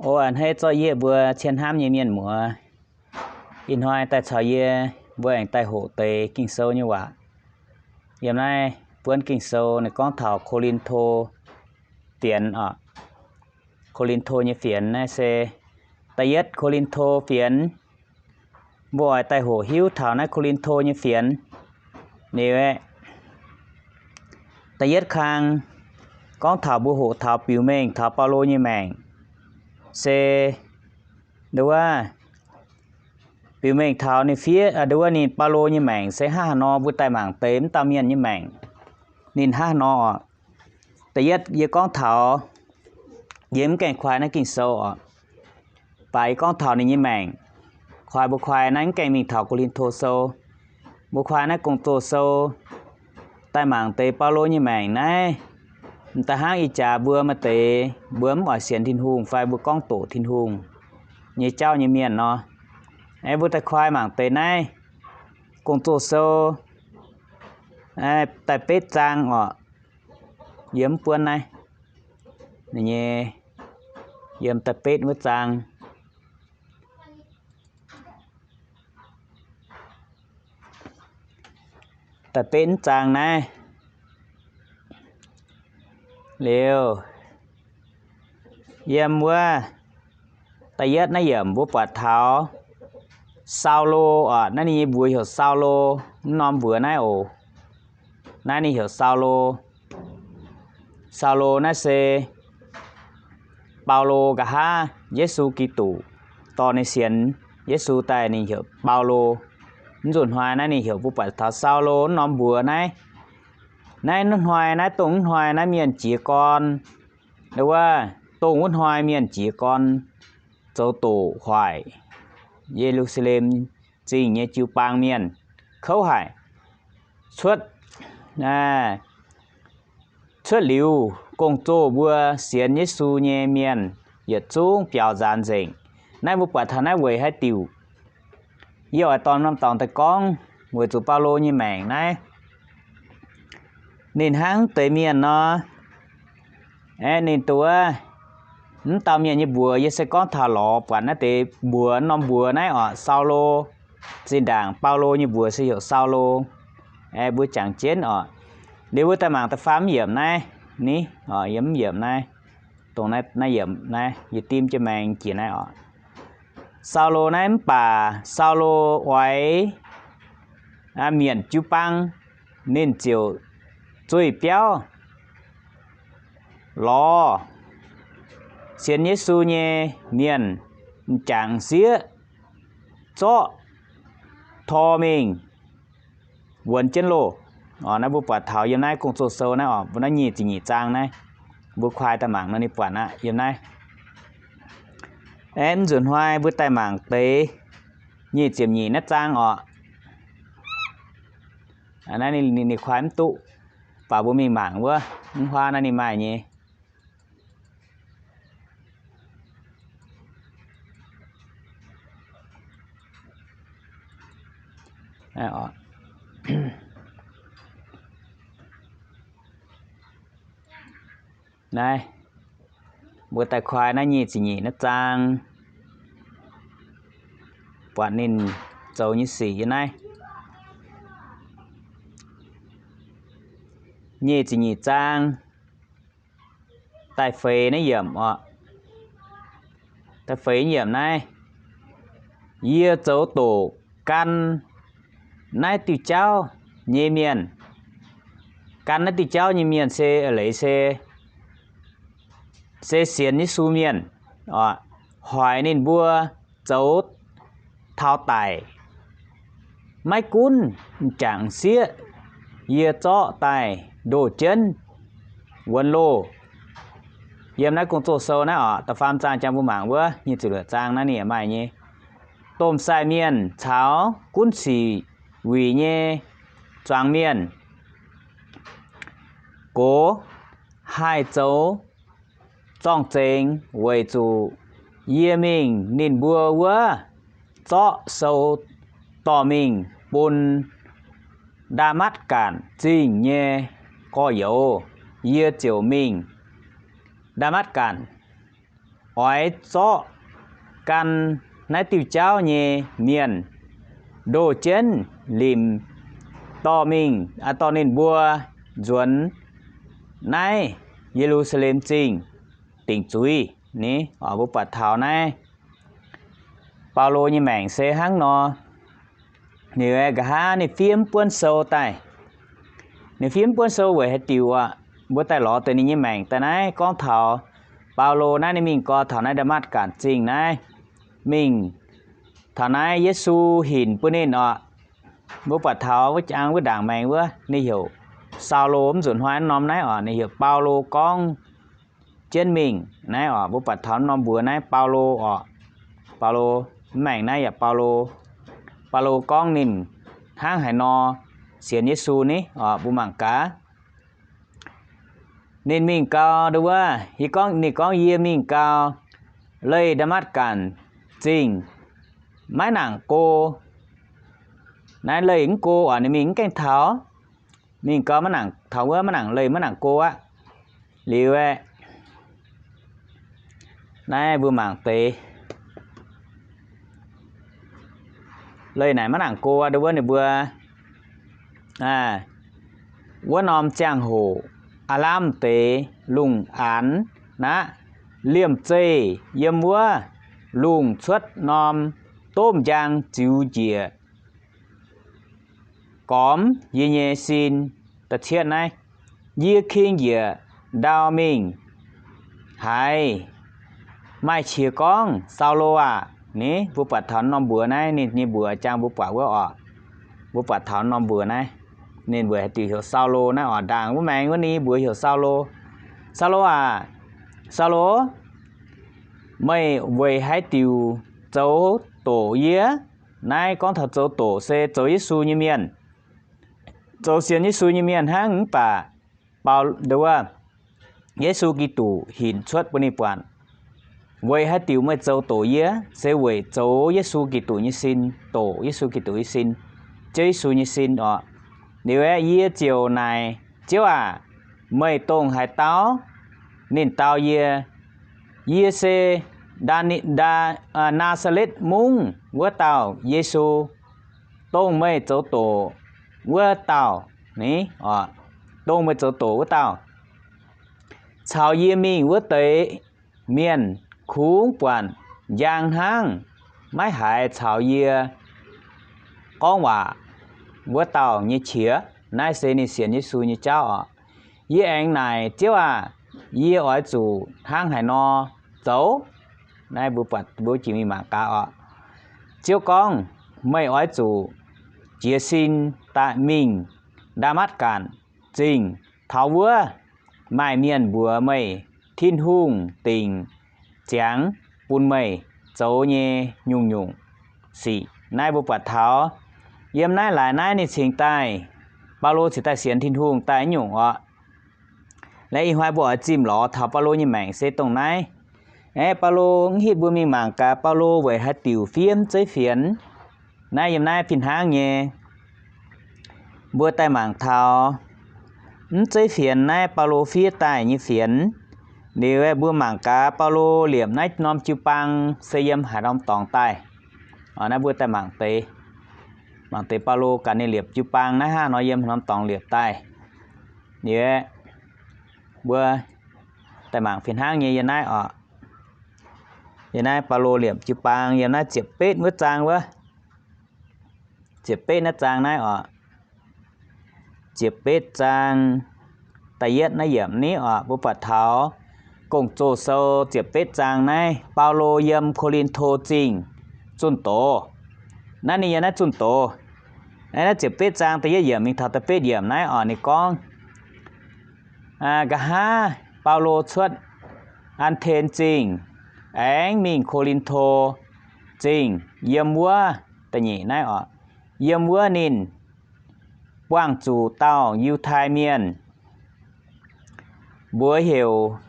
O a'hneiv zorqv yie mbuo cien hnamv nyei mienh muoz, ih hnoi daaih caux yie mbuo aengx daaih hoqc deix Ging-Sou nyei waac. Yiem naaiv buonv Ging-Sou ninh gorngv taux Ko^lin^to Fienx oc. Ko^lin^to nyei fienx naaiv se da'yietv Ko^lin^to Fienx. Mbuo oix daaih hoqc hiuv taux naaiv Ko^lin^to nyei fienx. Liuz aeqv, da'yietv kang gorngv taux mbuo hoqc taux biux mengh taux Baulo nyei maengc, se nduov, biux mengh taux ninh fiev, nduov, ninh Baulo nyei maengc se hnangv haaix nor, mbuo daaih mangc deix wuov dauh mienh nyei maengc, ninh hnangv haaix nor oc. Da'yietv yie gorngv taux, yie mv gaengh kuaai naaiv Ging-Sou oc, baac yie gorngv taux ninh nyei maengc. Kuaai mbuo kuaai naaiv mv gaengh mingh taux Ko^lin^to Sou. Mbuo kuaai naaiv Gong-Zoh Sou daaih mangc deix Baulo nyei maengc naaiv, m'daaih hnangv ih jaax mbuo maaih deix mbuo mv oix sienx Tin-Hungh fai mbuo gorngv doqc Tin-Hungh nyei jauv nyei mienh nor. Aeqv, mbuo daaih kuaai mangc deix naaiv Gong-Zoh Sou da'betv zaang oc. Yiem mv buonv naaiv, ninh nyei yiem da'betv wuov zaang. Da'betv wuov zaang naaiv. Liuz, yiem wuov da'yietv naaiv yiemc mbuo buatc taux Saulo oc. Naaiv ninh nyei mbuox heuc Saulo, mv norm mbuox naaiv oc. Naaiv ninh heuc Saulo. Saulo naaiv se Baulo nqa'haav Yesu Giduc, dorh ninh sienx Yesu daaih ninh heuc Baulo. Mv nzunc hnoi naaiv ninh heuc mbuo buatc taux Saulo mv norm mbuox naaiv. Naaiv hnoi naaiv dongh mv hnoi naaiv mienh jiez gorn, wuov, dongh wuov hnoi mienh jiez gorn zoux doqc hoic Ye^lu^saa^lem Zingh nyei jiu-baang mienh kouv haic. Cuotv, cuotv liuz gong-zoh mbuo sienx Yesu nyei mienh yietc zungv biaux nzaanx nzengc. Naaiv mbuo buatc taux naaiv weic haaix diuc? Yie oix dorh norm dorngx daaih gorngv weic zuqc Baulo nyei maengc naaiv, ninh hnangv deix mienh nor, aeqv, ninh duqv mv dauh mienh nyei mbuox. Yie se gorngv taux lorz buatc naaiv deix mbuox, norm mbuox naaiv oc, Saulo. Zinh ndaangc Baulo nyei mbuox se heuc Saulo. Aeqv, mbuo jangx jienv oc. Liuz mbuo daaih mangc da'faam yiemc naaiv ni, yiem mv yiemc naaiv, dongh naaiv yiemc naaiv, yie dimv jienv maengx jiex naaiv oc. Saulo naaiv, mv baac Saulo oix mietc jiu-baang, ninh ziouc zueih biauv lorz sienx Yesu nyei mienh m'jangc m'sieqv zorqv tor mingh wuonx jienv loh. Naaiv mbuo buatc taux yiem naaiv Gong-Zoh Sou naaiv oc, mbuo naaiv nyic ziepc nyeic zaang naaiv, mbuo kuaai daaih mangc nor ninh buatc aqv yiem naaiv. Aeqv, mv nzunc hnoi mbuo daaih mangc deix nyic ziepc nyeic naaiv zaang oc. Naaiv ninh, ninh kuaai mv duqv, baac mbuo mingh mangc wuov, mv huaav naaiv ninh maaih nyei. Naaiv, mbuo daaih kuaai naaiv nyic ziepc nyeic naaiv zaang, buatc ninh zoux nyei sic yiem naaiv. Nyic ziepc nyeic zaang da'feix naaiv yiemc oc. Da'feix yiemc naaiv, yie zoux doqc gan naaiv diuh jauv nyei mienh. Gan naaiv diuh jauv nyei mienh se leiz se, se sienx Yesu mienh, hoic ninh mbuo zoux taux daic. Maiv gunv m'jangc m'sieqv yie zorqv daaih ndoh jienv wuonx loh. Yiem naaiv Gong-Zoh Sou naaiv oc, da'faam zaang jangx mbuo mangc wuov, nyic ziepc luoqc zaang naaiv ninh yaac maaih nyei. Domh sai mienh caux gunv sic wuic nyei zuangx mienh, gox haih zoux zorng-zengx weic zuqc yie mingh ninh mbuo wuov zorqv sou dorh mingh bun Ndaa^matv^gatc Zingh nyei gorx-youz. Yie ziouc mingh Ndaa^matv^gatc oix zorqv gan naaiv diuh jauv nyei mienh ndoh jienv limc dorh mingh, dorh ninh mbuo nzuonx naaiv Ye^lu^saa^lem Zingh dingc zuiz ni. Mbuo buatc taux naaiv Baulo nyei maengc se hnangv nor. Ninh nqa'haav ninh fiev mv buonv sou daaih. Ninh fiev mv buonv sou weic haaix diuc aqv? Mbuo daaih lorz deix ninh nyei maengc daaih naaiv gorngv taux Baulo naaiv ninh mingh gau taux naaiv Ndaa^matv^gatc Zingh naaiv, mingh taux naaiv Yesu hinc bun ninh oc. Mbuo buatc taux wuov jang wuov ndaangc maengx wuov ninh heuc Saulo, mv nzunc hnoi norm naaiv oc, ninh heuc Baulo gorngv jienv mingh naaiv oc. Mbuo buatc taux norm mbuox naaiv Baulo oc. Baulo, mv maengc naaiv yaac Baulo. Baulo gorngv ninh hnangv haaix nor sienx Yesu ni oc. Mbuo mangc gaax. Ninh mingh gau, nduov wuov, yie gorngv, ninh gorngv, yie mingh gau leih Ndaa^matv^gatc Zingh, maiv nangc go. Naaiv leih mv go oc, ninh mingh mv gaengh taux. Mingh gau maiv nangc, taux wuov maiv nangc leih, maiv nangc go aqv. Liuz aeqv, naaiv mbuo mangc deix leih naaic maiv nangc go aqv, nduov wuov ninh mbuo wuov norm ziangh hoc, aav lamh deix lungh aanx naqv, liemh zeih yiem wuov lungh cuotv norm domh njang ziux njiec gormx yie nyei sin. Da'cietv naaiv, yie king njiec ndau mingh haiz maaih qiex gorngv, Saulo aah! Ni, mbuo buatc taux norm mbuox naaiv, ninh nyei mbuox jang mbuo buatc wuov oc. Mbuo buatc taux norm mbuox naaiv, ninh mbuox haaix diuc heuc Saulo naaiv oc. Ndaangc wuov maengx wuov ninh mbuox heuc Saulo. Saulo aah! Saulo, meih weic haaix diuc zoux doqc yie? Naaiv gorngv taux zoux doqc se zoux Yesu nyei mienh, zoux sienx Yesu nyei mienh hnangv. Mv baac Bau, nduov wuov, Yesu Giduc hinc cuotv bun ninh buatc, weic haaix diuc meih zoux doqc yie? Se weic zoux Yesu Giduc nyei sin, doqc Yesu Giduc nyei sin, Ziouv Yesu nyei sin oc. Liuz aeqv, yie ziouc naaic, Ziouv aac, meih dongh haaix dauh? Ninh dau yie, Yie se Ndaa, Ndaa, Naa^saa^letv Mungv wuov dauh Yesu, dongh meih zoux doqc wuov dauh ni oc, dongh meih zoux doqc wuov dauh. Caux yie mingh wuov deix mienh kungx buatc njang hnangv, maiv haiz caux yie gorngv waac wuov dauh nyei qiex. Naaiv se ninh sienx Yesu nyei jauv oc. Yie aengx naaic, Ziouv aah! Yie oix zuqc hnangv haaix nor zoux? Naaiv mbuo buatc, mbuo jiex mingh mangc gaax oc. Ziouv gorngv, Meih oix zuqc jiez sin daaih mingh Ndaa^matv^gatc Zingh. Taux wuov maaih mienh mbuox meih Tin-Hungh dingc ziangx bun meih zoux nyei nyungc-nyungc sic. Naaiv mbuo buatc taux yiem naaiv laaix naaiv ninh cingx daaih, Baulo cingx daaih sienx Tin-Hungh daaih nyungc oc. Laaix ih hnoi mbuo oix zimh lorz taux Baulo nyei maengc se dongh naaiv. Aeqv, Baulo mv hitv mbuo mingh mangc gaax Baulo weic haaix diuc fiev mv zeiv fienx. Naaiv yiem naaiv fih hnangv nyei. Mbuo daaih mangc taux mv zeiv fienx naaiv Baulo fiev daaih nyei fienx. Liuz mbuo mangc gaax Baulo liepc naaiv norm jiu-baang se yiem haaix norm dorngx daaih. Naaiv mbuo daaih mangc deix, mangc deix Baulo gaax ninh liepc jiu-baang naaiv hnangv nor yiem haaix norm dorngx liepc daaih. Liuz mbuo daaih mangc fih hnangv nyei yiem naaiv oc. Yiem naaiv Baulo liepc jiu-baang yiem naaiv ziepc betv wuov zaang wuov. Ziepc betv naaiv zaang naaiv oc. Ziepc betv zaang da'yietv naaiv yiemc ni oc, mbuo buatc taux Gong-Zoh Sou ziepc betv zaang naaiv, Baulo yiem Ko^lin^to Zingh zunh doz. Naaiv ninh yiem naaiv zunh doz. Naaiv ziepc betv zaang da'yietv yiemc mingh taux da'betv yiemc naaiv oc, ninh gorngv, nqa'haav Baulo cuotv An^ten Zingh aengx mingh Ko^lin^to Zingh. Yiem wuov, da'nyeic naaiv oc, yiem wuov ninh buangh zuqc dauh Yiutai Mienh, mbuox heuc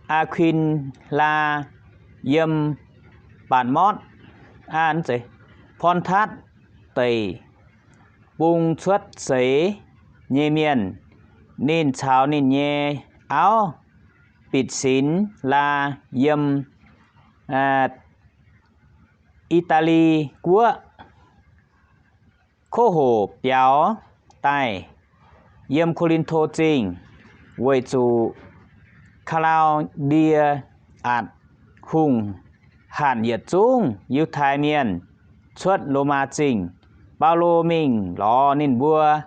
Aa^kuin^laa, yiem Baatc Motv, aa, zeiz, Pon^tatv Deic, bung cuotv seix nyei mienh. Ninh caux ninh nyei auv Bitc^sin^laa yiem I^daa^li Guoqv kov hoc biaux daaih yiem Ko^lin^to Zingh, weic zuqc Kaa^laa^die^atc Hungh hanc yietc zungv Yiutai Mienh cuotv Lomaa Zingh. Baulo mingh lorz ninh mbuo,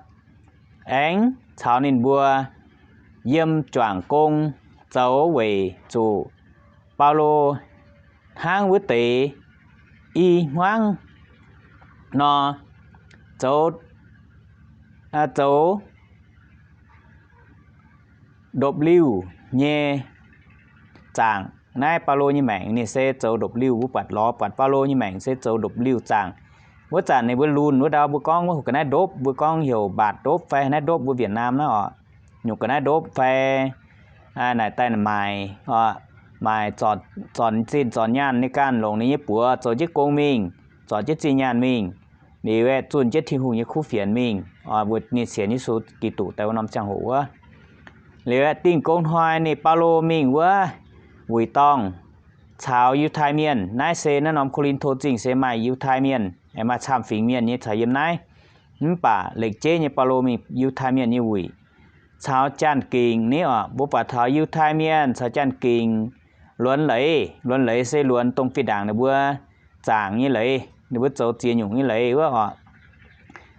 aengx caux ninh mbuo yiem juangc gong zoux, weic zuqc Baulo hnangv wuov deix i hmuangv nor, zoux, zoux ndopv-liuh nyei zaangc. Naaiv Baulo nyei maengc ninh se zoux ndopv-liuh. Mbuo buatc lorz buatc Baulo nyei maengc se zoux ndopv-liuh zaangc. Wuov zanc ninh mbuo lunx wuov ndau mbuo gorngv wuov ga'naaiv ndopv, mbuo gorngv heuc mbaatc ndopv fai naaiv ndopv mbuo Việt Nam naaiv oc. Nyungc ga'naaiv ndopv fai naaic daaih maaic, maaic zornc zinh zornc nyaanh ninh ganh longc ninh nyei buoz zoux jienv gong mingh, zornc jienv zinh nyaanh mingh, liuz aeqv, zunh jienv Tin-Hungh nyei kuv fienx mingh, mbuo ninh sienx Yesu Giduc daaih wuov norm ziangh hoc wuov. Liuz aeqv, dingh gong hnoi ninh Baulo mingh wuov wuic dorngh caux Yiutai Mienh. Naaiv se naaiv norm Ko^lin^to Zingh se maaih Yiutai Mienh, maaih camv-fingx mienh nyei caux yiem naaiv. Mv baac lengc jeiv nyei Baulo mingh Yiutai Mienh nyei wuic caux Janx-Gingc ni oc. Mbuo buatc taux Yiutai Mienh caux Janx-Gingc luonx leiz. Luonx leiz se luonx dongh fih ndaangc ninh mbuo zaangc nyei leiz, ninh mbuo zoux ziex nyungc nyei leiz wuov oc.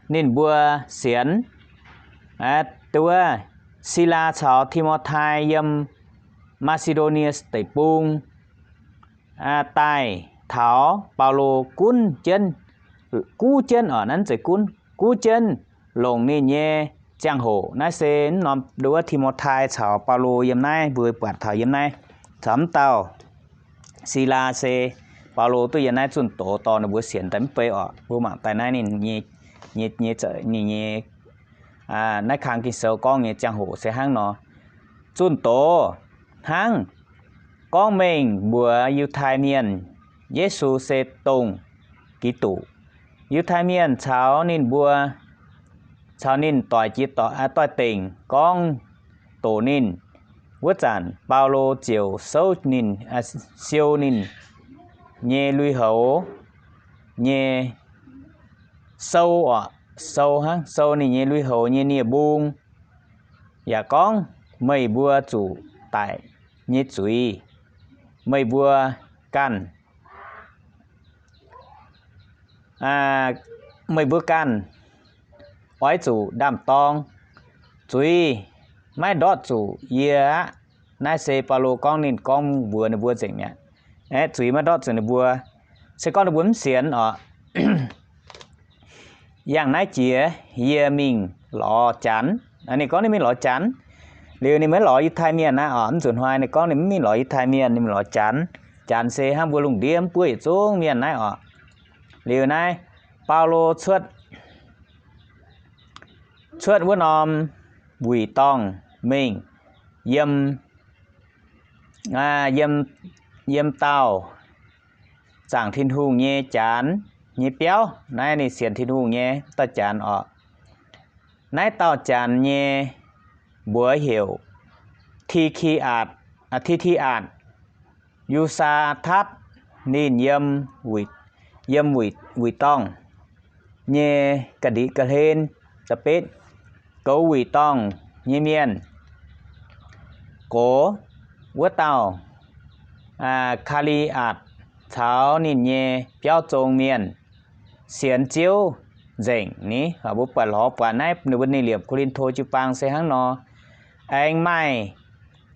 Ninh mbuo sienx, duqv wuov Silaa caux Ti^mo^tai yiem Maa^si^ndo^nie Deic-Bung daaih taux Baulo gunv jienv, guv jienv oc, naaiv zeiz gunv, guv jienv longc ninh nyei ziangh hoc. Naaiv se mv norm nduov Ti^mo^tai caux Baulo yiem naaiv, mbuo buatc taux yiem naaiv. Caux mv dauh Silaa se Baulo duqv yiem naaiv zunh doz dorh ninh mbuo sienx daaih mv bei oc. Mbuo mangc daaih naaiv ninh nyei, nyei, nyei, ninh nyei naaiv kang Ging-Sou gorngv nyei ziangh hoc se hnangv nor. Zunh doz hnangv gorngv mengh mbuox Yiutai Mienh Yesu se dongh Giduc. Yiutai Mienh caux ninh mbuo, caux ninh doic jiex doic, doix-dengc gorngv doqc ninh. Wuov zanc Baulo ziouc souv ninh, siou ninh nyei lui-houx nyei, sou oc, sou hnangv, sou ninh nyei lui-houx nyei nie-mbung, yaac gorngv, Meih mbuo zuqc daic nyei zuiz meih mbuo ganh, meih mbuo ganh oix zuqc ndaam-dorng. Zuiz maiv ndortv zuqc yie aqv. Naaiv se Baulo gorngv ninh gorngv mbuox ninh mbuo nzengc mi'aqv. Aeqv, zuiz maiv ndortv zuqc ninh mbuo, se gorngv ninh mbuo mv sienx oc. Yangh naaiv jiex yie mingh lorz Janx. Ninh gorngv ninh mingh lorz Janx. Liuz ninh maiv lorz Yiutai Mienh naaiv oc. Mv nzunc hnoi ninh gorngv ninh mv mingh lorz Yiutai Mienh, ninh mingh lorz Janx. Janx se hnangv mbuo lungh ndiev mv buov yietc zungv mienh naaiv oc. Liuz naaiv Baulo cuotv, cuotv wuov norm wuic dorngh mingh yiem, yiem, yiem dauh zaangc Tin-Hungh nyei Janx nyei biauv. Naaiv ninh sienx Tin-Hungh nyei dauh Janx oc. Naaiv dauh Janx nyei mbuox heuc Ti^ki^atc, Ti^ti^atc, Yu^saa^tatv. Ninh yiem, yiem wuic dorngh nyei ga'ndiev ga'hlen da'betv, goux wuic dorngh nyei mienh. Gox wuov dauh, Kaa^li^atc, caux ninh nyei biauv zong mienh sienx Ziouv nzengc ni. Mbuo buatc lorz buatc naaiv ninh mbuo ninh liepc Ko^lin^to jiu-baang se hnangv nor. Aengx maaih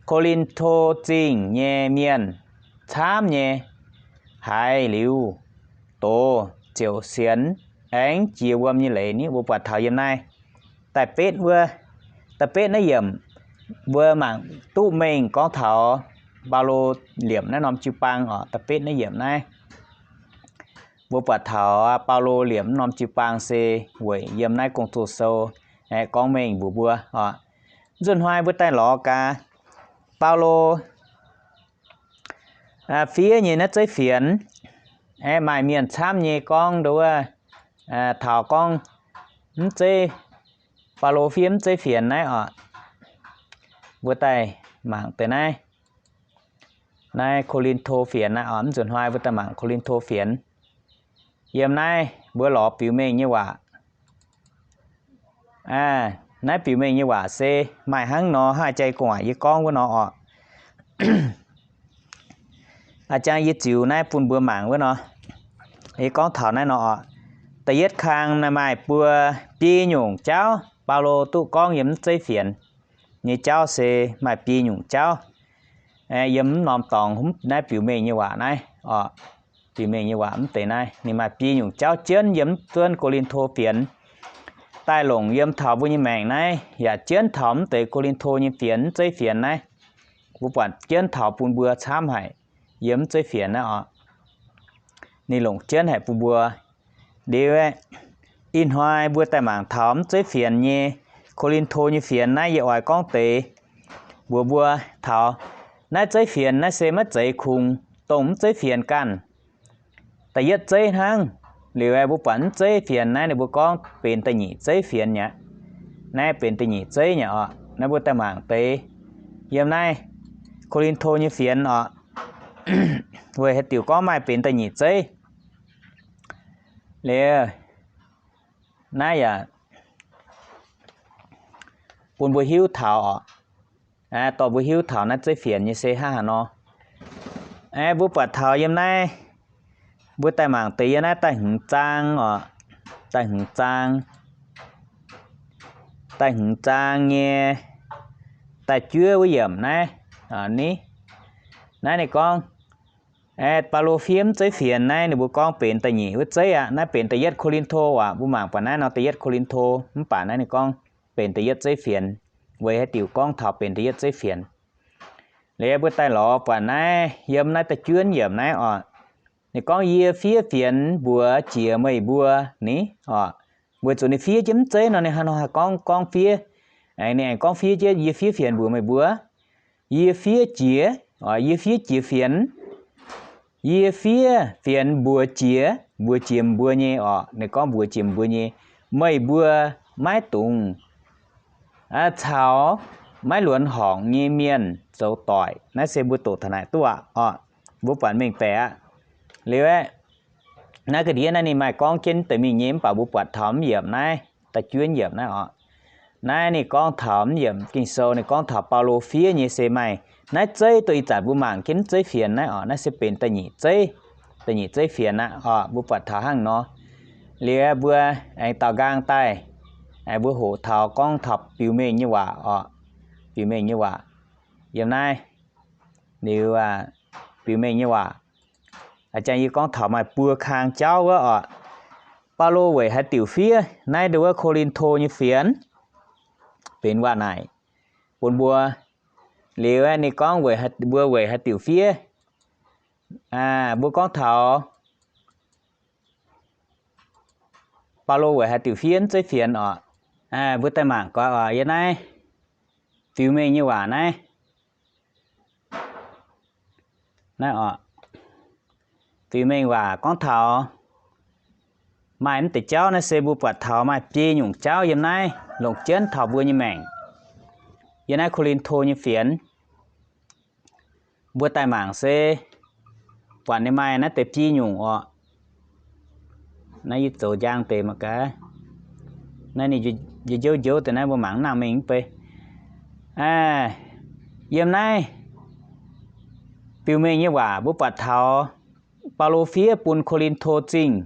Ko^lin^to Zingh nyei mienh camv nyei haiz liuz doz ziouc sienx aengx jiex wuom nyei leiz ni. Mbuo buatc taux yiem naaiv da'betv wuov, da'betv naaiv yiemc, mbuo mangc duqv mengh gorngv taux Baulo liepc naaiv norm jiu-baang oc. Da'betv naaiv yiemc naaiv, mbuo buatc taux Baulo liepc norm jiu-baang se weic yiem naaiv Gong-Zoh Sou aeqv, gorngv mengh mbuox mbuo oc. Nzunc hnoi mbuo daaih lorz gaax Baulo fiev nyei naaiv zeiv fienx. Aeqv, maaih mienh camv nyei gorngv nduov, taux gorngv mv zeiv, Baulo fiev mv zeiv fienx naaiv oc. Mbuo daaih mangc deix naaiv. naaiv Ko^lin^to Fienx naaiv oc, mv nzunc hnoi mbuo daaih mangc Ko^lin^to Fienx. Yiem naaiv mbuo lorz biux mengh nyei waac. Naaiv biux mengh nyei waac se maaih hnangv nor, hnangv a'jang yie gu'nguaaic yie gorngv wuov nor oc. A'jang yie ziux naaiv bun mbuo mangc wuov nor, yie gorngv taux naaiv nor oc. Da'yietv kang naaiv maaih buo biei nyungc jauv Baulo duqv gorngv yiem mv zeiv fienx nyei jauv se maaih biei nyungc jauv. Yiem mv norm dorngx naaiv biux mengh nyei waac naaiv oc, biux mengh nyei waac mv deix naaiv ninh maaih biei nyungc jauv jienv yiem mv zuonv Ko^lin^to Fienx daaih longc yiem taux mbuo nyei maengc naaiv, yaac jienv taux mv deix Ko^lin^to nyei fienx, mv zeiv fienx naaiv. Mbuo buatc jienv taux bun mbuo camv haic yiem mv zeiv fienx naaiv oc. Ninh longc jienv haic bun mbuo. Liuz, ih hnoi mbuo daaih mangc taux mv zeiv fienx nyei, Ko^lin^to nyei fienx naaiv yie oix gorngv deix mbuox mbuo taux naaiv zeiv fienx naaiv se maiv zeiz kungx dongh mv zeiv fienx ganh da'yietv zeiv hnangv. Liuz mbuo buatc mv zeiv fienx naaiv ninh mbuo gorngv benx da'nyeic zeiv fienx mi'aqv. Naaiv benx da'nyeic zeiv mi'aqv oc. Naaiv mbuo daaih mangc deix yiem naaiv Ko^lin^to nyei fienx oc, weic haaix diuc gorngv maaih benx da'nyeic zeiv. Liuz, naaiv yaac bun mbuo hiuv taux oc. Dorh mbuo hiuv taux naaiv zeiv fienx nyei se hnangv haaix nor. Mbuo buatc taux yiem naaiv, mbuo daaih mangc deix yiem naaiv da'hmz zaang oc, da'hmz zaang, da'hmz zaang nyei da'juov wuov yiemc naaiv, ni, naaiv ninh gorngv, Baulo fiev mv zeiv fienx naaiv ninh mbuo gorngv benx da'nyeic wuov zeiv aqv. Naaiv benx da'yietv Ko^lin^to aac. Mbuo mangc buatc naaiv nor da'yietv Ko^lin^to, mv baac naaiv ninh gorngv benx da'yietv zeiv fienx. Weic haaix diuc gorngv taux benx da'yietv zeiv fienx? Liuz mbuo daaih lorz buatc naaiv yiem naaiv da'juov yiemc naaiv oc. Ninh gorngv, Yie fiev fienx mbuox jiex meih mbuo, ni, oc. Weic zuqc ninh fiev jienv mv zeiv nor ninh haaix nor haih gorngv, gorngv fiev? Ninh aengx gorngv fiev jienv, Yie fiev fienx mbuox meih mbuo, yie fiev jiex, yie fiev jiex fienx, yie fiev fienx mbuox jiex, mbuox jiex mbuo nyei oc. Ninh gorngv mbuox jiex mbuo nyei, meih mbuo maiv dungx caux maiv luonx horngc nyei mienh zoux doic. Naaiv se mbuo doqc taux naaic duqv aqv oc. Mbuo buatc mengh baeqc aqv. Liuz aeqv, naaiv ga'ndiev naaiv ninh maaih gorngv jienv deix mingh nyei, mv baac mbuo buatc taux mv yiemc naaiv, da'juov yiemc naaiv oc. Naaiv ninh gorngv taux mv yiemc Ging-Sou, ninh gorngv taux Baulo fiev nyei se maaih naaiv zeiv, dongh ih zanc mbuo mangc jienv mv zeiv fienx naaiv oc. Naaiv se benx da'nyeic zeiv, da'nyeic zeiv fienx aqv oc. Mbuo buatc taux hnangv nor. Liuz mbuo aengx daaux nqaang daaih, mbuo hoqc taux gorngv taux biux mengh nyei waac oc. Biux mengh nyei waac yiem naaiv. Liuz biux mengh nyei waac, a'jang yie gorngv taux maaih buo kang jauv wuov oc. Baulo weic haaix diuc fiev naaiv ndau wuov Ko^lin^to nyei fienx? Benx waac naaic bun mbuo. Liuz ninh gorngv mbuo weic haaix diuc fiev? Mbuo gorngv taux Baulo weic haaix diuc fiev mv zeiv fienx oc. Mbuo daaih mangc gaax oc, yiem naaiv biux mengh nyei waac naaiv, naaiv oc, biux mengh waac gorngv taux maaih mv deix jauv naaiv se mbuo buatc taux maaih biei nyungc jauv yiem naaiv longc jienv taux mbuo nyei maengc. Yiem naaiv Ko^lin^to nyei fienx, mbuo daaih mangc se buatc ninh maaih naaiv deix biei nyungc oc. Naaiv yie zoux njang deix mangc gaax. Naaiv ninh njiouv njiouv deix naaiv mbuo mangc nangh mengh mv bei. Yiem naaiv biux mengh nyei waac mbuo buatc taux Baulo fiev bun Ko^lin^to Zingh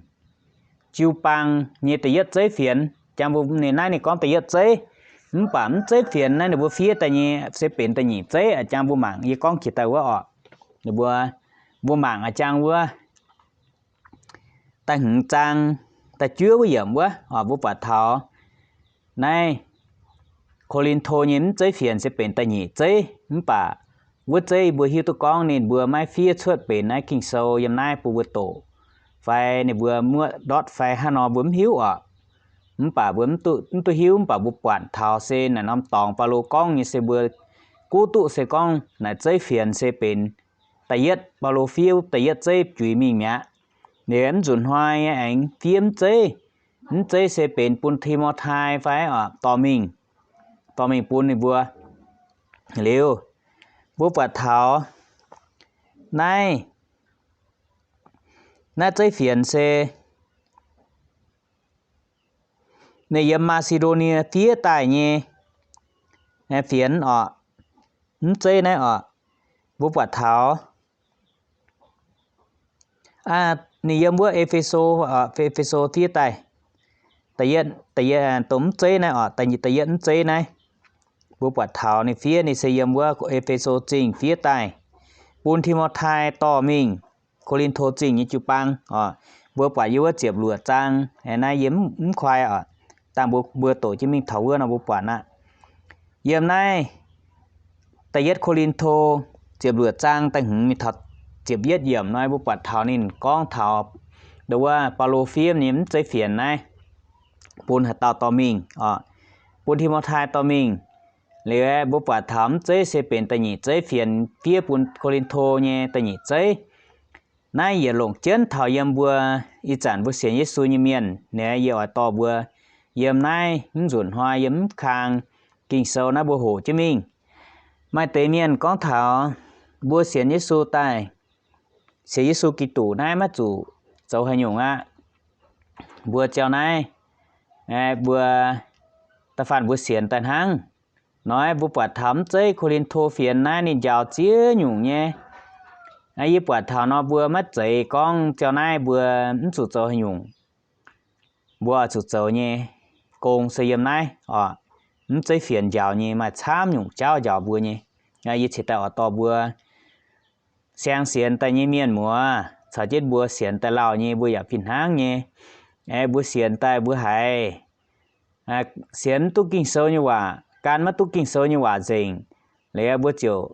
jiu-baang nyei da'yietv zeiv fienx. Jang mbuo ninh naaiv ninh gorngv da'yietv zeiv, mv baac mv zeiv fienx naaiv ninh mbuo fiev daaih nyei se benx da'nyeic zeiv. A'jang mbuo mangc yie gorngv jiex daaih wuov oc. Ninh mbuo, mbuo mangc a'jang wuov da'hmz zaang da'juov wuov yiemc wuov oc, mbuo buatc taux naaiv Ko^lin^to nyei mv zeiv fienx se benx da'nyeic zeiv, mv baac wuov zeiv mbuo hiuv duqv gorngv ninh mbuo maiv fiev cuotv benx naaiv Ging-Sou yiem naaiv bun mbuo doqc, fai ninh mbuo muoqv ndortv fai hnangv nor mbuo mv hiuv oc. Mv baac mbuo mv duqv, mv duqv hiuv, mv baac mbuo buatc taux se naaic norm dorngx Baulo gorngv nyei se mbuo gunv duqv se gorngv naaic zeiv fienx se benx da'yietv, Baulo fiev da'yietv zeiv juix mingh mi'aqv. Liuz mv nzunc hnoi nyei aengx fiev mv zeiv, mv zeiv se benx bun Ti^mo^tai fai oc, dorh mingh, dorh mingh bun ninh mbuo. Liuz, mbuo buatc taux Naaiv, naaiv zeiv fienx se ninh yiem Maa^si^ndo^nie fiev daaih nyei fienx oc. Mv zeiv naaiv oc, mbuo buatc taux ninh yiem wuov E^fe^so, E^fe^so fiev daaih, dongh mv zeiv naaiv oc, da'yietv mv zeiv naaiv, mbuo buatc taux ninh fiev, ninh se yiem wuov E^fe^so Zingh fiev daaih bun Ti^mo^tai dorh mingh Ko^lin^to Zingh nyei jiu-baang oc. Mbuo buatc yiem wuov ziepc luoqc zaang, naaiv yie mv kuaai oc, dangh mbuo, mbuo doqc jienv mingh taux wuov nor mbuo buatc aqv. Yiem naaiv da'yietv Ko^lin^to ziepc luoqc zaang da'hmz mingh taux ziepc yietv yiemc nor, mbuo buatc taux ninh gorngv taux ndo wuov Baulo fiev nyei mv zeiv fienx naaiv bun haaix dauh dorh mingh oc, bun Ti^mo^tai dorh mingh. Liuz aeqv, mbuo buatc taux mv zeiv se benx da'nyeic zeiv fienx fiev bun Ko^lin^to nyei da'nyeic zeiv. Naaiv yietc longc jienv taux yiem mbuo ih zanc mbuo sienx Yesu nyei mienh, ninh yie oix dorh mbuo yiem naaiv mv nzunc hnoi yiem mv kang Ging-Sou naaiv mbuo hoqc jienv mingh. Maaih deix mienh gorngv taux mbuo sienx Yesu daaih, sienx Yesu Giduc naaiv maiv zuqc zoux haaix nyungc aqv. Mbuo ziau naaiv, mbuo da'faanh mbuo sienx daaih hnangv. Nor mbuo buatc taux mv zeiv Ko^lin^to fienx naaiv ninh njaaux ziex nyungc nyei. Yie buatc taux nor mbuo maiv zeiz gorngv ziau naaiv mbuo mv zuqc zoux haaix nyungc. Mbuo oix zuqc zoux nyei gong se yiem naaiv oc. Mv zeiv fienx njaaux nyei maaih camv nyungc jauv njaaux mbuo nyei. Yie cingx daaih oix dorh mbuo siang sienx daaih nyei mienh muoz caux jienv mbuo sienx daaih lauh nyei mbuo yaac fih hnangv nyei. Mbuo sienx daaih mbuo haiz sienx maiv duqv Ging-Sou nyei waac, gan maiv duqv Ging-Sou nyei waac nzengc, liuz mbuo ziouc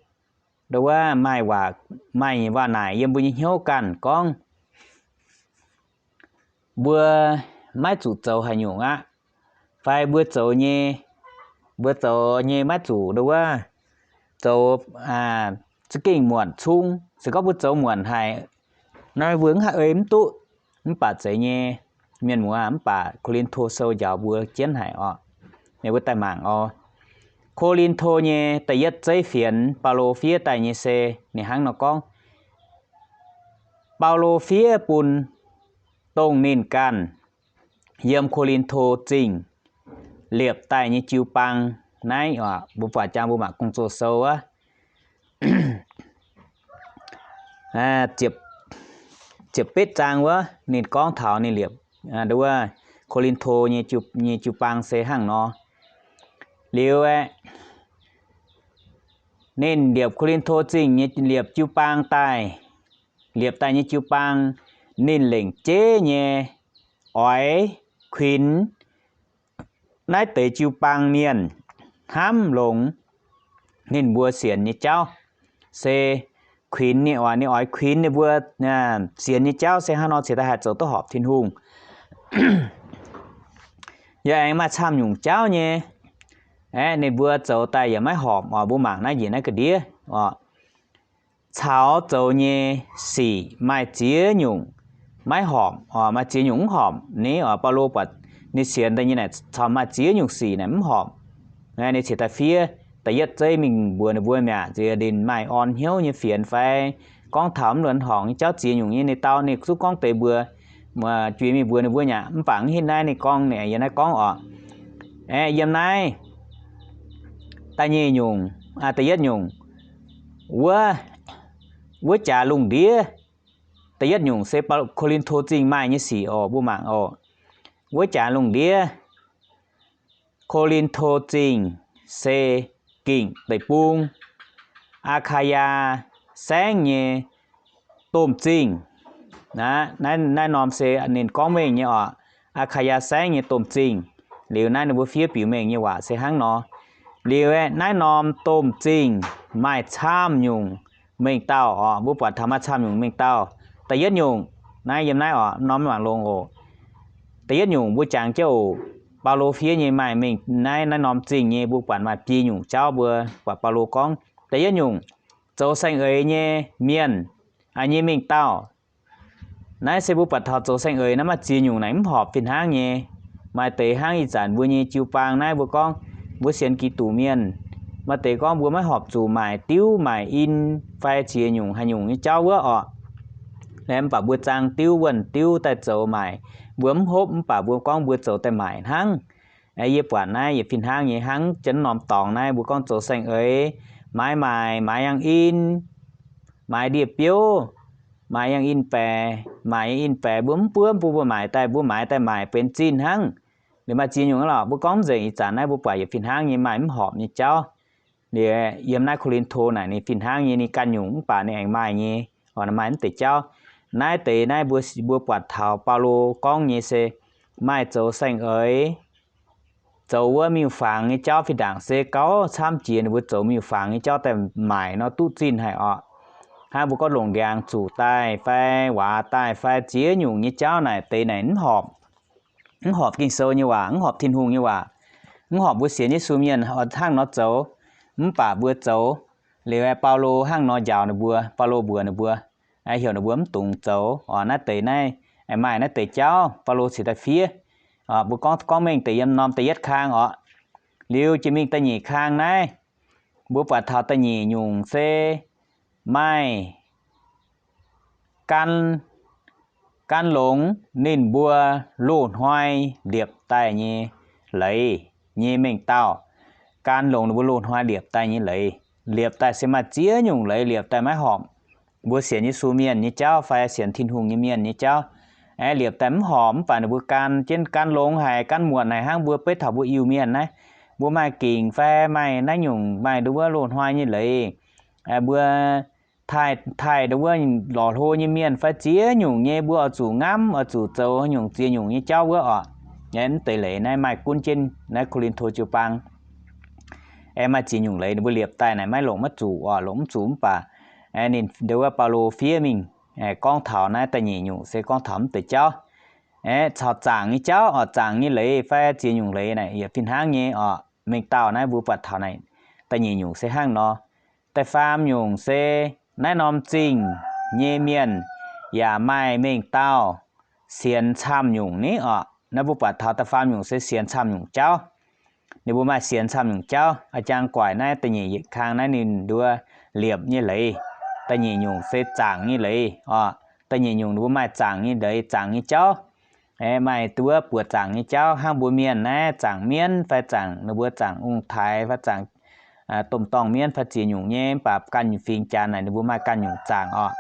ndo wuov maaih waac, maaih waac naaic yiem mbuo nyei hnyouv ganh gorngv mbuo maiv zuqc zoux haaix nyungc aqv, fai mbuo zoux nyei, mbuo zoux nyei maiv zuqc ndo wuov zoux za'gengh muonc cung. Se gorngv mbuo zoux muonc haic nor, mbuo mv haih ei mv duqv. Mv baac zeiz nyei, mienh muoz, mv baac Ko^lin^to Sou njaaux mbuo jienv haic oc. Ninh mbuo daaih mangc oc. Ko^lin^to nyei da'yietv zeiv fienx Baulo fiev daaih nyei se ninh hnangv nor gorngv, Baulo fiev bun dongh ninh ganh yiem Ko^lin^to Zingh liepc daaih nyei jiu-baang naaiv oc. Mbuo buatc jangx mbuo mangc Gong-Zoh Sou wuov, ziepc betv zaang wuov, ninh gorngv taux ninh liepc ndo wuov Ko^lin^to nyei jiu-baang se hnangv nor. Liuz aeqv, ninh liepc Ko^lin^to Zingh nyei liepc jiu-baang daaih, liepc daaih nyei jiu-baang, ninh lengc jeiv nyei oix kuinx naaiv deix jiu-baang mienh hnamv longx ninh mbuo sienx nyei jauv. Se kuinx ninh oix, ninh oix kuinx ninh mbuo sienx nyei jauv se hnangv nor cingx daaih haih zoux duqv horpc Tin-Hungh. Yaac aengx maaih camv nyungc jauv nyei, aeqv, ninh mbuo zoux daaih yaac maiv horpc oc. Mbuo mangc naaiv njiec naaiv ga'ndiev oc. Caux zoux nyei sic maaih ziex nyungc maiv horpc oc, maaih ziex nyungc mv horpc. Ni oc, Baulo buatc ninh sienx daaih nyei naaic caux maaih ziex nyungc sic naaic mv horpc. Ninh cingx daaih fiev da'yietv zeiv mingh mbuox ninh mbuo mi'aqv. Nziex ninh maaih orn hnyouv nyei fienx fai gorngv taux mv luonx horngc nyei jauv ziex nyungc nyei, ninh dau ninh zungv gorngv deix mbuox, juix mingh mbuox ninh mbuo mi'aqv. Mv baac mv hitv naaiv ninh gorngv, ninh yiem naaiv gorngv oc. Aeqv, yiem naaiv da'nyeic nyungc, da'yietv nyungc, wuov, wuov jaax lungh ndiev, da'yietv nyungc se Ko^lin^to Zingh maaih nyei sic oc. Mbuo mangc oc. Wuov jaax lungh ndiev, Ko^lin^to Zingh se gingc deic-bung, Aa^kaa^yaa Saengv nyei domh zingh. Naaiv, naaiv norm se ninh gorngv mengh nyei oc. Aa^kaa^yaa Saengv nyei domh zingh. Liuz naaiv ninh mbuo fiev biux mengh nyei waac se hnangv nor. Liuz aeqv, naaiv norm domh zingh maaih camv nyungc mengh dauh oc. Mbuo buatc taux maaih camv nyungc mengh dauh. Da'yietv nyungc, naaiv yiem naaiv oc, norm maiv mangc longx oc. Da'yietv nyungc mbuo jangx jienv oc. Baulo fiev nyei maaih mengh naaiv, naaiv norm zingh nyei mbuo buatc maaih biei nyungc jauv mbuo buatc Baulo gorngv. Da'yietv nyungc, zoux saeng-eix nyei mienh, nyei mengh dauh. Naaiv se mbuo buatc taux zoux saeng-eix naaiv maaih ziex nyungc naaic mv horpc fih hnangv nyei. Maaih deix hnangv ih zanc mbuo nyei jiu-baang naaiv mbuo gorngv mbuo sienx Giduc mienh, Maaih deix gorngv mbuo maiv horpc zuqc maaic diuv maaic in fai ziex nyungc haaix nyungc nyei jauv wuov orqc. Mv baac mbuo zaang diuv wuonh diuv daaih zoux maaic, mbuo mv hopv, mv baac mbuo gorngv mbuo zoux daaih maaic hnangv. Yie buatc naaiv yietc fih hnangv nyei hnangv jienv norm dorngx naaiv mbuo gorngv zoux saeng-eix, maaiz maaic, maaiz yangh in, maaiz ndie-biouv, maaiz yangh in baeqc, maaic yangh in baeqc, mbuo mv buov, mbuo mbuo maaic daaih, mbuo maaiz daaih maaic benx zinh hnangv. Liuz maaih ziex nyungc lorqc, mbuo gorngv mv nzengc ih zanc naaiv mbuo buatc yietc fih hnangv nyei maaih mv horpc nyei jauv. Liuz yiem naaiv Ko^lin^to naaic ninh fih hnangv nyei ninh ganh nyungc mv baac ninh aengx maaih nyei, maaih mv deix jauv. Naaiv deix naaiv mbuo, mbuo buatc taux Baulo gorngv nyei se maaih zoux saeng-eix, zoux wuov miuc-fangx nyei jauv fih ndaangc se gauh camv jiex ninh mbuo zoux miuc-fangx nyei jauv daaih maaic nor duqv zinh haic orqc. Hnangv mbuo gorngv longc ndiangx zuqc daaih fai waac daaih fai ziex nyungc nyei jauv naaic deix naaic mv horpc. Mv horpc Ging-Sou nyei waac, mv horpc Tin-Hungh nyei waac, mv horpc mbuo sienx Yesu mienh hnangv nor zoux, mv baac mbuo zoux. Liuz Baulo hnangv nor njaaux ninh mbuo, Baulo mbuox ninh mbuo, heuc ninh mbuo mv dungx zoux orqc. Naaiv deix naaiv, maaih naaiv deix jauv Baulo cingx daaih fiev. Mbuo gorngv, gorngv mengh deix yiem norm da'yietv kang orqc. Liuz jiex mingh da'nyeic kang naaiv, mbuo buatc taux da'nyeic nyungc se maaih gan, gan longx ninh mbuo loz-hnoi liepc daaih nyei leiz nyei mengh dauh. Gan longx ninh mbuo loz-hnoi liepc daaih nyei leiz. Liepc daaih se maaih ziex nyungc leiz liepc daaih maiv horpc mbuo sienx Yesu mienh nyei jauv fai sienx Tin-Hungh nyei mienh nyei jauv. Aeqv, liepc daaih mv horpc mv baac ninh mbuo gan jienv gan longx haic, gan muotc haic hnangv mbuo beiv taux mbuo Iu-Mienh naaiv. Mbuo maaih gingc fai maaih naaiv nyungc maaih nduov wuov loz-hnoi nyei leiz. Mbuo taaih, taaih nduov wuov lorz hlo nyei mienh fai ziex nyungc nyei mbuo oix zuqc ngamv, oix zuqc zoux nyungc ziex nyungc nyei jauv wuov orqc. Mv deix leiz naaiv maaih gunv jienv naaiv Ko^lin^to jiu-baang. Aeqv, maaih ziex nyungc leiz ninh mbuo liepc daaih naaic maiv longc maiv zuqc orqc, longc mv zuqc mv baac ninh nduov wuov Baulo fiev mingh gorngv taux naaiv da'nyeic nyungc se gorngv taux mv deix jauv. Aeqv, caux zaangc nyei jauv orqc, zaangc nyei leiz fai ziex nyungc leiz naaic yietc fih hnangv nyei orqc. Mengh dauh naaiv mbuo buatc taux naaic da'nyeic nyungc se hnangv nor. Da'faam nyungc se naaiv norm zingh nyei mienh yaac maaih mengh dauh sienx camv nyungc ni orqc. Naaiv mbuo buatc taux da'faam nyungc se sienx camv nyungc jauv. Ninh mbuo maaih sienx camv nyungc jauv. A'jang guaic naaiv da'nyeic yietc kang naaiv ninh nduov liepc nyei leiz. Da'nyeic nyungc se zaangc nyei leiz orqc. Da'nyeic nyungc ninh mbuo maaih zaangc nyei leiz, zaangc nyei jauv. Maaih nduov buoqc zaangc nyei jauv hnangv mbuo mienh naaiv zaangc mienv fai zaangc ninh mbuo zaangc ong-taaix fai zaangc domh dorngh mienv fai ziex nyungc nyei, mv baac ganh fingx Janx naaic ninh mbuo maaih ganh nyungc zaangc orqc.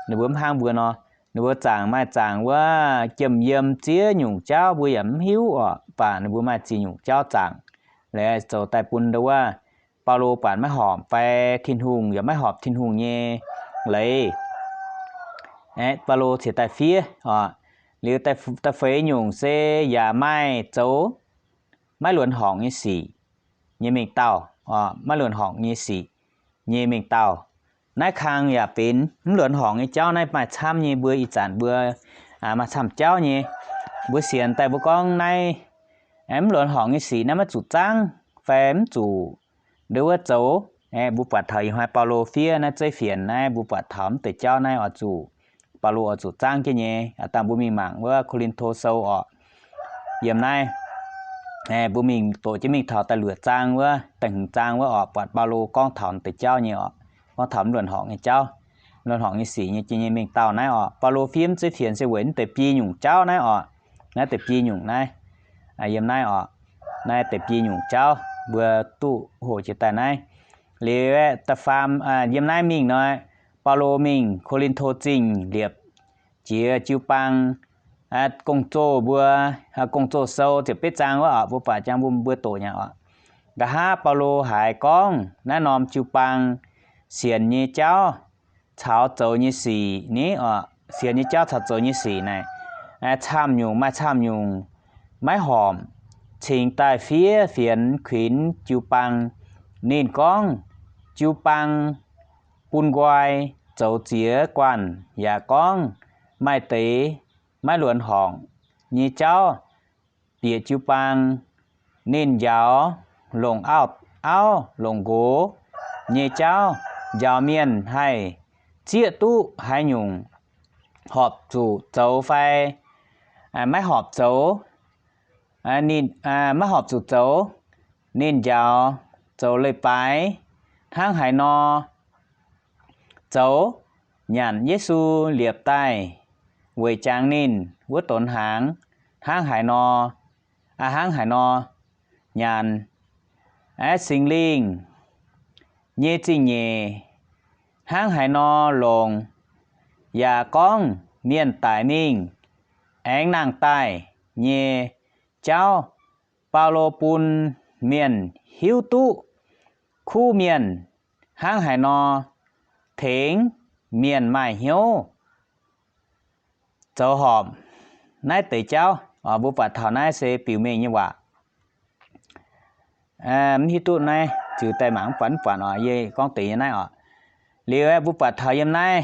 Ninh mbuo mv hnangv mbuo nor, ninh mbuo zaangc maaih zaangc wuov jiem yiem ziex nyungc jauv mbuo yaac mv hiuv orqc, mv baac ninh mbuo maaih ziex nyungc jauv zaangc. Laaix zoux daaih bun nduov wuov Baulo buatc maiv horpc fai Tin-Hungh yaac maiv horpc Tin-Hungh nyei leiz. Aeqv, Baulo cingx daaih fiev orqc. Liuz da'feix nyungc se yaac maaih zoux maiv luonx horngc nyei sic nyei mengh dauh orqc, maiv luonx horngc nyei sic nyei mengh dauh. Naaiv kang yaac benx mv luonx horngc nyei jauv. Naaiv maaih camv nyei, mbuo ih zanc mbuo maaih camv jauv nyei. Mbuo sienx daaih mbuo gorngv naaiv mv luonx horngc nyei sic naaiv maiv zuqc zaangv fai mv zuqc nduov wuov zoux. Mbuo buatc taux ih hnoi Baulo fiev naaiv zeiv fienx naaiv, mbuo buatc taux mv deix jauv naaiv oix zuqc, Baulo oix zuqc zaangv jienv nyei. Dangh mbuo mingh mangc wuov Ko^lin^to Sou orqc, yiem naaiv mbuo mingh doqc jienv mingh taux da'luoqc zaang wuov, da'hmz zaang wuov orqc, buatc Baulo gorngv taux deix jauv nyei orqc, gorngv taux mv luonx horngc nyei jauv, mv luonx horngc nyei sic nyei, nyei mengh dauh naaiv orqc. Baulo fiev mv zeiv fienx se weic mv deix biei nyungc jauv naaiv orqc. Naaiv deix biei nyungc naaiv, yiem naaiv orqc, naaiv deix biei nyungc jauv mbuo duqv hoqc jiex daaih naaiv. Liuz aeqv, da'faam, yiem naaiv mingh nor, Baulo mingh Ko^lin^to Zingh liepc jiex jiu-baang gong-zoh mbuo, gong-zoh sou ziepc betv zaang wuov orqc, mbuo buatc jangx mbuo, mbuo doqc nyei orqc. Nqa'haav Baulo haiz gorngv naaiv norm jiu-baang sienx nyei jauv caux zoux nyei sic ni orqc, sienx nyei jauv caux zoux nyei sic naaic, camv nyungc maaih camv nyungc maiv horpc, cingx daaih fiev fienx kuinx jiu-baang. Ninh gorngv jiu-baang bun nqoi zoux ziex guanh, yaac gorngv maaih deix maiv luonx horngc nyei jauv bieqc jiu-baang. Ninh njaaux longc auv, auv longc nqox nyei jauv, njaaux mienh haih zieqv duqv haaix nyungc horpc zuqc zoux fai maiv horpc zoux. Ninh maiv horpc zuqc zoux, ninh njaaux zoux leiz-baaix hnangv haaix nor zoux, nyanc Yesu liepc daaih weic jangx ninh wuov donx hnaangx hnangv haaix nor, aa, hnangv haaix nor nyanc, aeqv, Singx Lingh nyei zingh nyeic hnangv haaix nor longc, yaac gorngv mienh daic mingh aengx nangh daaih nyei jauv. Baulo bun mienh hiuv duqv kuv mienh hnangv haaix nor tengx mienh maaih hnyouv zoux horpc naaiv deix jauv. Mbuo buatc taux naaiv se biux mengh nyei waac. Mv hiuv duqv naaiv ziux daaih mangc mv buatc, mv buatc oc, yie gorngv deix nyei naaiv oc. Liuz aeqv, mbuo buatc taux yiem naaiv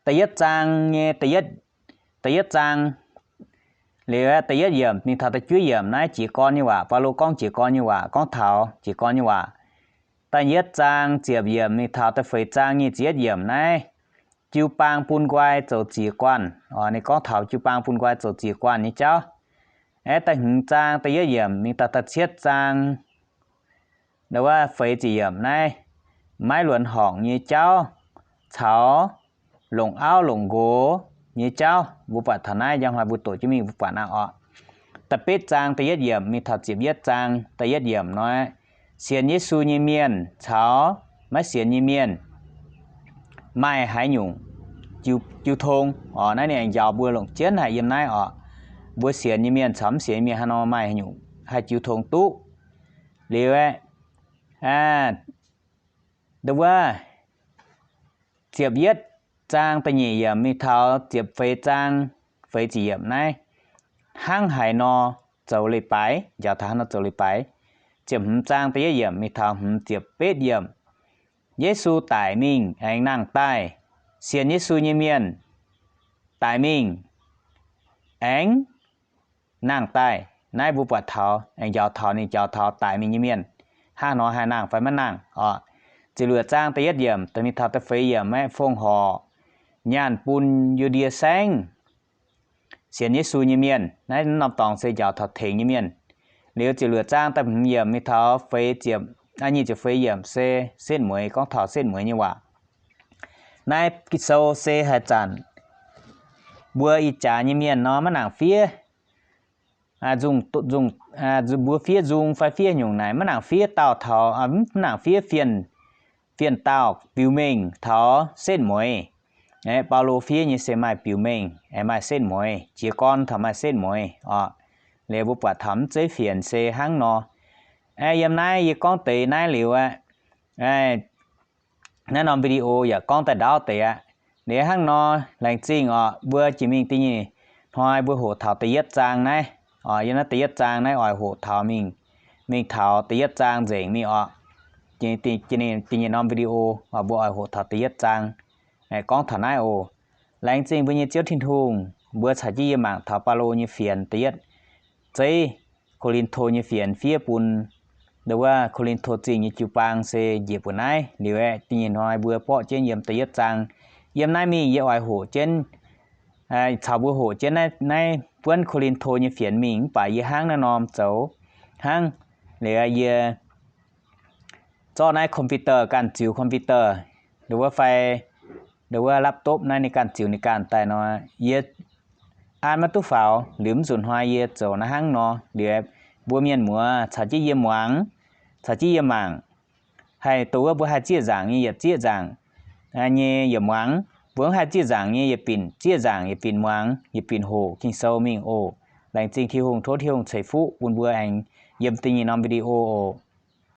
da'yietv zaang nyei, da'yietv zaang, liuz aeqv, da'yietv yiemc mingh taux da'juov yiemc naaiv jiez gorn nyei waac. Baulo gorngv jiez gorn nyei waac, gorngv taux jiez gorn nyei waac. Da'yietv zaang ziepc yiemc mingh taux da'feix zaang nyic ziepc yietv yiemc naaiv, jiu-baang bun nqoi zoux ziec guanh. Ninh gorngv taux jiu-baang bun nqoi zoux ziec guanh nyei jauv. Aeqv, da'hmz zaang da'yietv yiemc mingh taux da'cietv zaang wuov feix ziepc yiemc naaiv, maiv luonx horngc nyei jauv caux longc auv longc nqox nyei jauv. Mbuo buatc taux naaiv njang hnoi mbuo doqc jienv mingh mbuo buatc aqv oc. Da'betv zaang da'yietv yiemc mingh taux ziepc yietv zaang da'yietv yiemc nor, sienx Yesu nyei mienh caux maiv sienx nyei mienh maaih haaix nyungc jiu tong oc. Naaiv ninh aengx njaaux mbuo longc jienv haic yiem naaiv oc. Mbuo sienx nyei mienh caux mv sienx nyei mienh haaix nor maaih haaix nyungc haih jiu tong duqv. Liuz aeqv, ndo wuov ziepc yietv zaang da'nyeic yiemc mingh taux ziepc feix zaang feix ziepc yiemc naaiv, hnangv haaix nor zoux leiz-baaix, njaaux taux hnangv nor zoux leiz-baaix. Ziepc hmz zaang da'yietv yiemc mingh taux hmz ziepc betv yiemc, Yesu daic mingh aengx nangh daaih. Sienx Yesu nyei mienh daic mingh aengx nangh daaih. Naaiv mbuo buatc taux aengx njaaux taux ninh njaaux taux daic mingh nyei mienh hnangv nor haih nangh fai maiv nangh oc. Ziepc luoqc zaang da'yietv yiemc mingh taux da'feix yiemc aeqv, fongc horc nyaanh bun Yu^ndie Saengv sienx Yesu nyei mienh. Naaiv norm dorngx se njaaux taux tengx nyei mienh. Liuz ziepc luoqc zaang da'hmz yiemc mingh taux feix ziepc, nyic ziepc feix yiemc se setv mueiz, gorngv taux setv mueiz nyei waac. Naaiv Ging-Sou se haaix zanc mbuo ih jaax nyei mienh nor maiv nangc fiev, mbuo fiev nzung fai fiev nyungc naaic maiv nangc fiev dauh taux, mv nangc fiev fien, fien dauh biux mengh taux setv mueiz. Baulo fiev nyei se maaih biux mengh, maaih setv mueiz, jiez gorn taux maaih setv mueiz oc. Liuz mbuo buatc taux mv zeiz fienx se hnangv nor. Yiem naaiv yie gorngv deix naaiv liuz aqv, naaiv norm video yaac gorngv daaih ndaauv deix aqv. Liuz hnangv nor, laengz zingh oc, mbuo jiex mingh da'nyeic hnoi mbuo hoqc taux da'yietv zaang naaiv. Yiem naaiv da'yietv zaang naaiv oix hoqc taux mingh, mingh taux da'yietv zaang nzengc mingh oc. Da'nyeic norm video mbuo oix hoqc taux da'yietv zaang, gorngv taux naaiv oc. Laengz zingh mbuo nyei Ziouv Tin-Hungh, mbuo caux jienv yie mangc taux Baulo nyei fienx da'yietv zeiv, Ko^lin^to nyei fienx fiev bun ndo wuov Ko^lin^to Zingh nyei jiu-baang se njiec mbuo naaiv. Liuz aeqv, da'nyeic hnoi mbuo borqv jienv yiem da'yietv zaang. Yiem naaiv mingh yie oix hoqc jienv, caux mbuo hoqc jienv naaiv, naaiv buonv Ko^lin^to nyei fienx mingh mv baac yie hnangv naaiv norm zoux hnangv. Liuz yie zorqv naaiv computer ganh ziux computer, ndo wuov fai ndo wuov laptop naaiv ninh ganh ziux ninh ganh daaih nor, yie an maiv duqv faaux. Liuz mv nzunc hnoi yie zoux naaiv hnangv nor, liuz mbuo mienh muoz caux jienv yie muangx, caux jienv yie mangc. Haih ndo wuov mbuo haih zieqv nzaangc nyei yietc zieqv nzaangc nyei yietc muangx, mbuo mv haih zieqv nzaangc nyei yietc binc zieqv nzaangc, yietc binc muangx, yietc binc hoqc Ging-Sou mingh oc. Laengz zingh Tin-Hungh, tov Tin-Hungh ceix fuqv bun mbuo aengx yiem da'nyeic norm video oc.